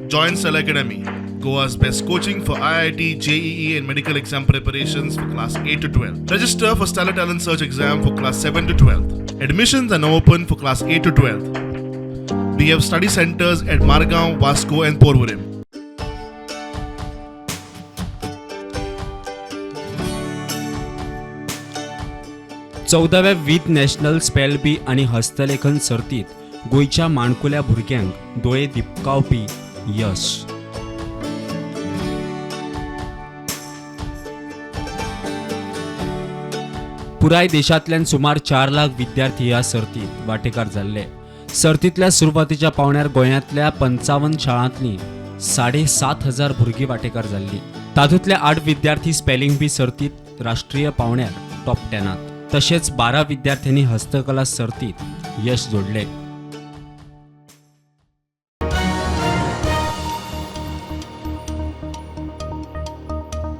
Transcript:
Join Stellar Academy, Goa's best coaching for IIT, JEE, and medical exam preparations for class 8 to 12. Register for Stellar Talent Search exam for class 7 to 12. Admissions are now open for class 8 to 12. We have study centers at Margao, Vasco, and Porvorim. 14व्या with national spell बी आनी हस्तलेखन सर्तीत गोंयच्या माणकुल्या भुरग्यांक दोळे दिपकावपी यश. पुराय देशांतल्यान सुमार 4 लाख विद्यार्थी ह्या सर्तीत वांटेकार जाल्ले. सर्तींतल्या सुरवातीच्या पावंड्यार गोंयांतल्या 55 शाळांतली 7500 भुरगीं वांटेकार जाल्लीं. तातूंतले आठ विद्यार्थी स्पेलिंग बी सर्तीत राष्ट्रीय पावंड्यार टॉप 10त, तशेंच 12 विद्यार्थ्यांनी हस्तकला सर्तीत यश जोडले.